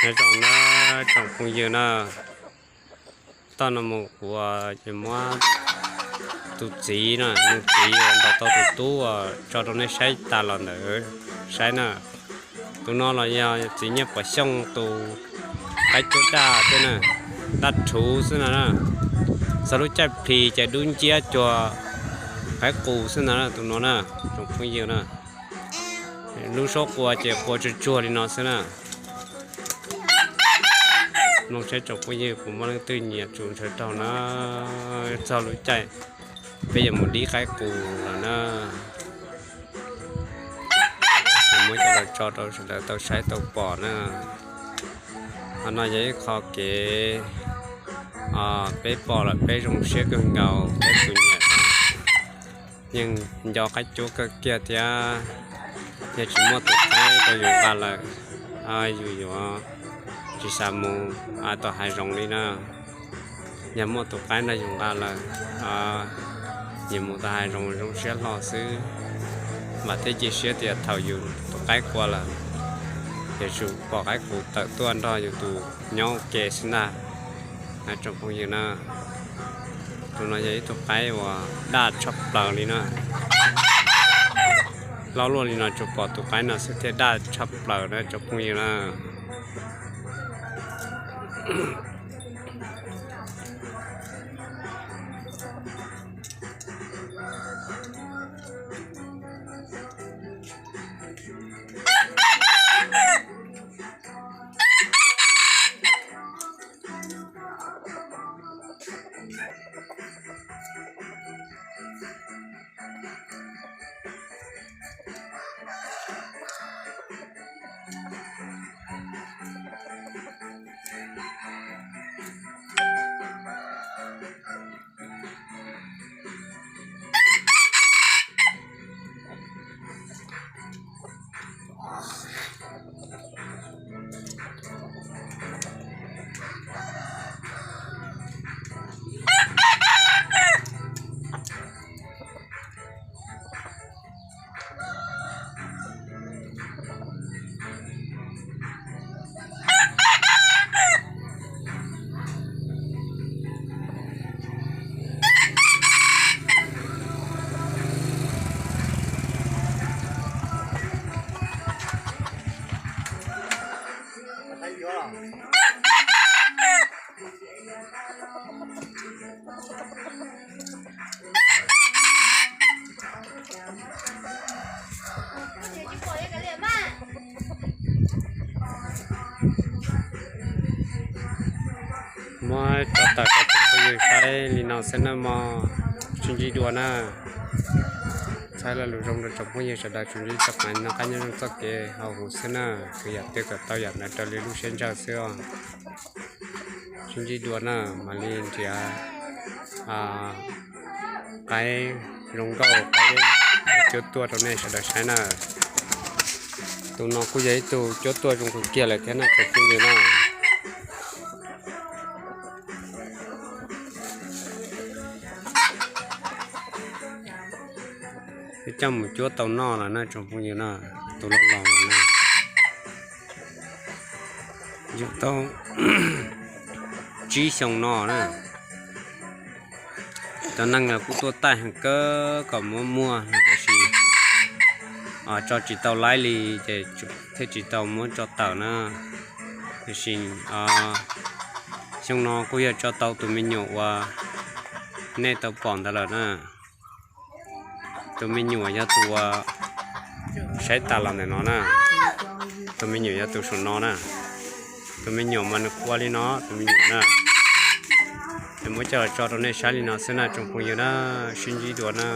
Nyob zoo na tsoom phooj ywg na, toj no mus kuv yuav muab tus txiv na, tus txiv uas ntaus tau tus tub uas tso rau nej saib tas los ntawd saib na. Tus no los yog txiv Nyiaj Pov Xyooj tus qaib cuab daj thiab na, daj rhuv xwb no na. Txog lub caij plis ces dub nciab cuag qaib qus xwb ntag na tus no na, tsoom phooj ywg na. Lub suab qua ces qua tsuag tsuag li no xwb na. Mloog saib tsoom phooj ywg puas muaj leej twg nyiam tsuas ntshaw raug na. Txog lub caij peb yuav mus dib qaib qus lawm na. Muab coj los tso rau sawv daws tau saib tau pom na. Qhov no yog ib qho kev peb pom lawm peb zoo siab kawg nkaus, peb tus nyiam yeej nco qaib cuab kawg kiag thiab. Yog tsis muaj tus qaib rau yus nqa lawm, yus yuav tsis xav mus tom hav zoov li na. Yog muaj tus qaib nrog yus nqa lawm, yus mus tom hav zoov zoo siab hlo xwb. Vam thiab cia siab tias thaum yus tus qaib qua lawm, yuav tsum pom qaib qus tawm tuaj nrog yus tus nyob ua ke xwb ntag. Tsoom phooj ywg na, tus no yog ib tug qaib uas daj tshaj plaws li na. Loj luaj li no tsuas pom tus qaib no xwb thiaj daj tshaj plaws na tsoom phooj ywg na. Muab tso tawm rau tsoom phooj ywg saib li no xwb na mog, sib ntsib dua na. Txhawb lo lus zoo rau tsoom phooj ywg sawv daws tsuas ntsib txoj kev noj qab nyob zoo txoj kev haus huv xwb na, kwv yam twg kom tau yam ntawd raws li lub siab ntshaw xwb os. Sib ntsib dua na, mam li nrhiav qaib zoo nkauj qaib cuab tuaj rau nej sawv daws saib na. Tus no kuj yog ib tug cuab tuaj zoo kawg kiag lawm thiab na tsoom phooj ywg na. Twb coj mus cuab tau noj lawm na tsoom phooj ywg na, tus los los lawm na. Yug tau tsib xyoo no na. Cov neeg los kuj tuaj taij heev kawg kom muab muag no tiam sis tso tsis tau laib li ces thiaj tsis tau muab tso tawm na. Tiam sis xyoo no kuj yog tso tau tus me nyuam uas nej tau pom ntawd lawm na. Tus me nyuam yog tus uas saib tas los ntawm no na. Tus me nyuam yog tus saum no na. Tus me nyuam mas nws qua li no, tus me nyuam na. Es muab coj los tso rau nej saib li no xwb na tsoom phooj ywg na, sib ntsib dua na.